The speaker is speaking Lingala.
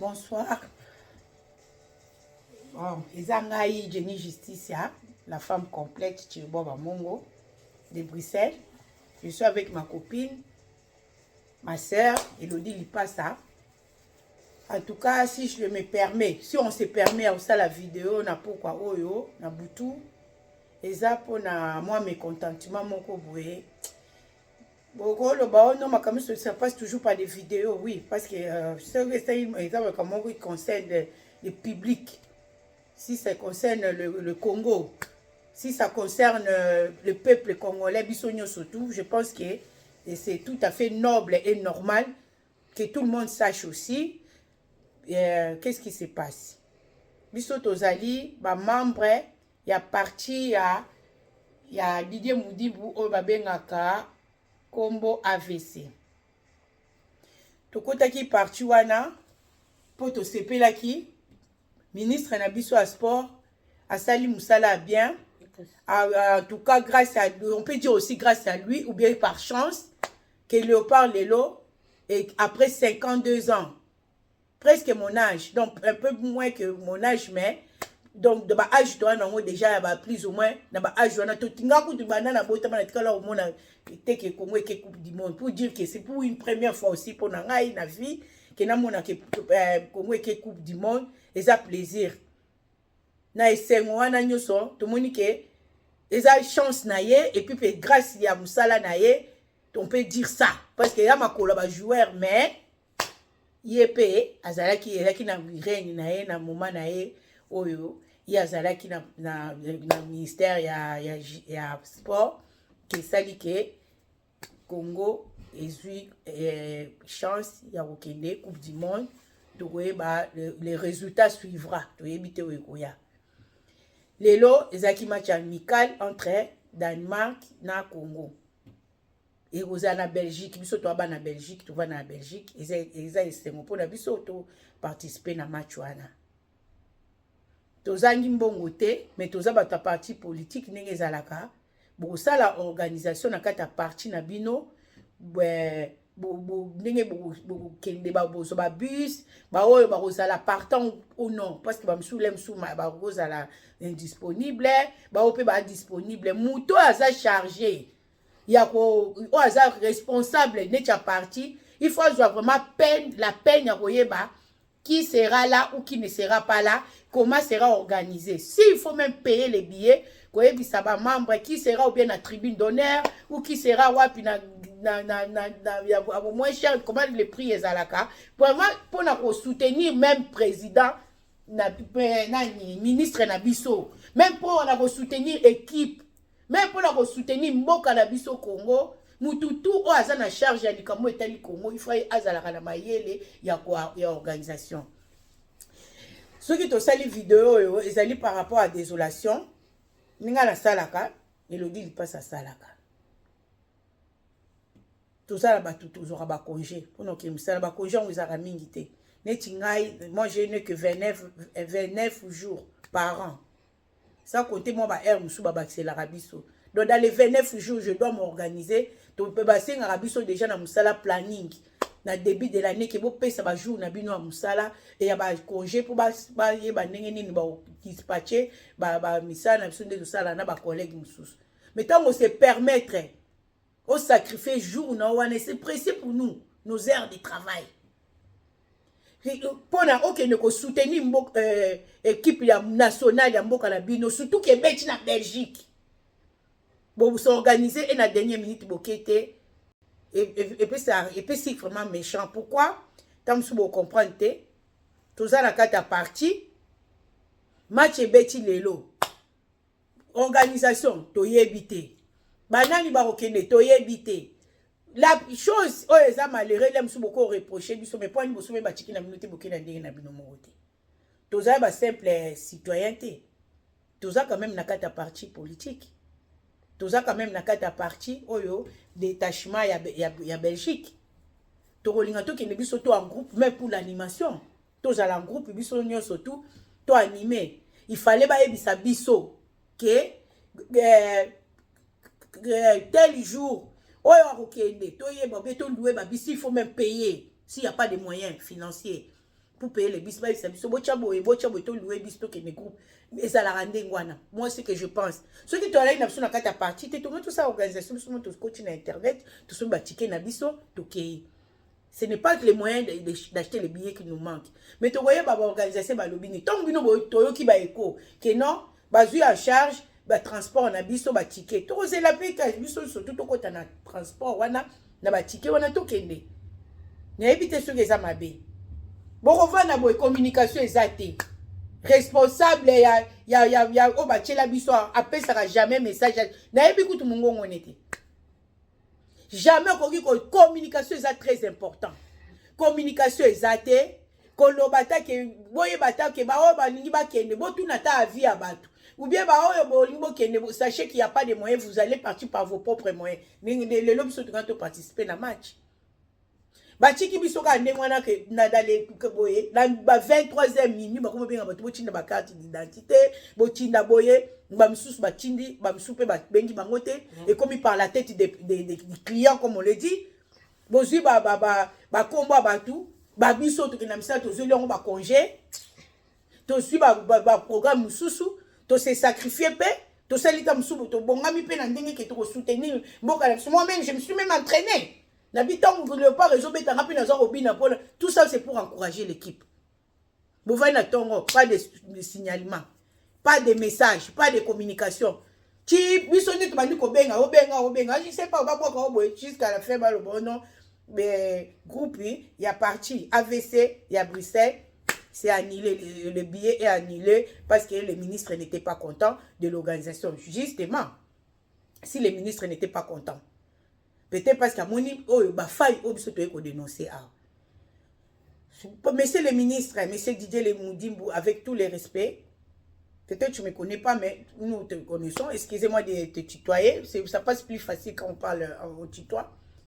Bonsoir. Bon, eza ngai Jenny Justicia, la femme complète Chirbo Bamongo de Bruxelles. Je suis avec ma copine, ma sœur Elodie Lipasa. En tout cas, si je me permets, si on se permet à la vidéo na pokwa oyo na butu, eza mpona mwa mécontentement moko boye. Bokoloba oyo no makambo, ça passe toujours par des vidéos. Oui, parce que soki esali, eza makambo moko qui concerne le public. Si ça concerne le Congo, si ça concerne le peuple congolais, biso nyonso tout, je pense que c'est tout à fait noble et normal que tout le monde sache aussi qu'est-ce qui se passe. Biso tozali bamembre ya parti ya Didier Mudibu oyo babengaka nkombo AVC. Tokɔtaki parti wana mpo tosepelaki ministre na biso ya sport asali mosala ya bien. En tout cas, grâce à, on peut dire aussi grâce à lui ou bien par chance, que Léopard lelo, et après 52 ans, presque mon âge, donc un peu moins que mon âge, mais donc de baâge to wana yango déjà ya ba plus ou moins na baâge wana, totinga kutu banda na botama na tikala komona te ke Congo eke Coupe du monde. Pour dire que c'est pour une première fois aussi mpo na ngai na vie ke namona ke Congo eke Coupe du monde. Eza plaisir na esengo wana nyonso. Tomoni ke eza chance na ye et puis mpe grâce ya mosala na ye, on peut dire ça, parce que ya makolo ya bajoueur, mais ye mpe azalaki, ezalaki na règne na ye, na moment na ye oyo ye azalaki na ministère ya sport, ke esali ke Congo ezwi chance ya kokende Coupe du monde. Tokoyeba, le résultat suivra, toyebi te oyo ekoya. Lelo ezalaki match amical entre Danemark na Congo, ekozala na Belgique. Biso toaba na Belgique, tovanda na Belgique, eza esengo mpona biso toparticipe na match wana. Tozangi mbongo te, mais toza bato ya parti politique. Ndenge ezalaka, bokosala organisation na kati ya parti na bino, ndenge bokokende, bozwa babus, baoyo bakozala partant ou non, parce que bamisusu le mosusu bakozala indisponible, baoyo mpe badisponible. Moto oyo aza chargé ya ko, oyo aza responsable neti ya parti, il faut azwa vraiment peine, la peine ya koyeba qui sera là ou qui ne sera pas là, comment sera organisé. S'il faut même payer les billets, koyebisa bamembre qui sera ou bien na tribune d'honneur ou qui sera wapi na ya moins cher, comment le prix ezalaka vraiment, mpona kosoutenir même président na nani, ministre na biso, même mpona kosoutenir équipe, même mpona kosoutenir mboka na biso Congo. Mutu tu oyo aza na charge ya likambo etali Congo, il faut azalaka na mayele ya organisation. Soki tosali video oyo, ezali par rapport à désolation ndenge nasalaka, Elodi Lipasi asalaka. Tozala bato tozwaka bacongé mpona okende mosala. Bacongé yango ezalaka mingi te. Neti ngai, moi je n'ai que 29, 29 jours par an, sans compter mwa baheure mosusu babakiselaka biso. Donc dans les 29 jours, je dois m'organiser. Mpe basengaka biso déjà na mosala planning na début de l'année ke bopesa bajour na bino ya mosala e ya bacongé, mpo bayeba ndenge nini badispatche bamisala na biso, nde tosala na bacollègue mosusu. Mais ntango se permettre osacrifie jour na wana, c'est précieux pour nous, nos heures de travail, mpona okende kosoutenir équipe ya nationale ya mboka na bino, surtout ke ebeti na Belgique. Bos'organiser e na dernière minute boke te, epesi vraiment méchant. Pourquoi? Ntango mosusu bocomprendre te. Toza na kati ya parti, match ebeti lelo, organisation toyebi te, banani bakokende toyebi te. La chose oyo eza malheureux, le mosusu boko reproche biso, mais mpo ani boso mpe batiki na bino te, bokende na ndenge na bino moko te. Toza basimple citoyen te, toza quand même na kati ya parti politique, toza quand même na kati ya parti oyo détachement ya Belgique. Tokolinga tokende biso to en groupe, même pour l'animation, tozala en groupe biso nyonso tu to anime. Il fallait bayebisa biso ke tel jour oyo akokende, toyeba be tolouer babisi. Il faut même payer s'il y a pas de moyens financiers. Pour payer les bus, bayebisa biso: botya boye, botya boye, tolouer bus, tokende groupe. Ezalaka ndenge wana. Moi, ce que je pense, soki toalaki na biso na kati ya parti te, tongo tosala organisation biso mo, tokoti na internet, tosombi batickets na biso, tokei. Ce n'est pas que les moyens d'acheter les billets qui nous manquent, mais tokoyeba baorganisation balobi nini. Ntongo bino toyoki baéchos ke non, bazwi en charge batransport na biso, batickets, tokozela mpe biso surtout tokɔta na transport wana, na batickets wana, tokende. Nayebi te soki eza mabe. Bokovanda boye, communication eza te. Responsable ya oyo batiela biso apesaka jamais message. Nayebi kutu mongongo ne te. Jamais okoki. Communication eza très important. Communication eza te. Koloba ta ke boyeba ta ke baoyo balingi bakende, botuna ta avis ya bato, ou bien baoyo bolingi bokende, sachez qu'il y a pas de moyens, vous allez partir par vos propres moyens. Lelo biso tokoki toparticiper na match, batiki biso kaka ndenge wana boye. Na ba 23e minuit, bakomi obenga bato: botinda bacarte d'identité, botinda boye. Bamisusu batindi, bamisusu mpe babengi bango te. Ekomi par la tête de client, comme on le dit. Bozwi bakombo ya bato babiso, tokenda misala, tozweli yango bacongé, tozwi baprogramme mosusu, tose sacrifier mpe tosali ta mosusu, tobongami mpe na ndenge ke tokosoutenir mboka na biso. Moi même, je me suis même entraîné nabi ntango Léopard ezobetanga mpe naza kobina mpona tout ça, c'est pour encourager l'équipe. Bovandi na ntongo, pas de signalement, pas de message, pas de communication. Ti biso nde tobandi kobenga, obenga, obenga, je sais pas, babwaka o boye jusqu'à la fin. Baloba non, groupe ya parti AVC ya Bruxelles, c'est annulé, le billet est annulé parce que le ministre n'était pas content de l'organisation. Justement, si le ministre n'était pas content, peut-être parce qu'amoni oyo bafaille oyo biso toyei kodénoncer awa. Monsieur le ministre, monsieur Didier Moudimbu, avec tous les respects, peut-être tu ne me connais pas, mais nous te connaissons. Excusez-moi de te tutoyer. Ça passe plus facile quand on parle au tutoie.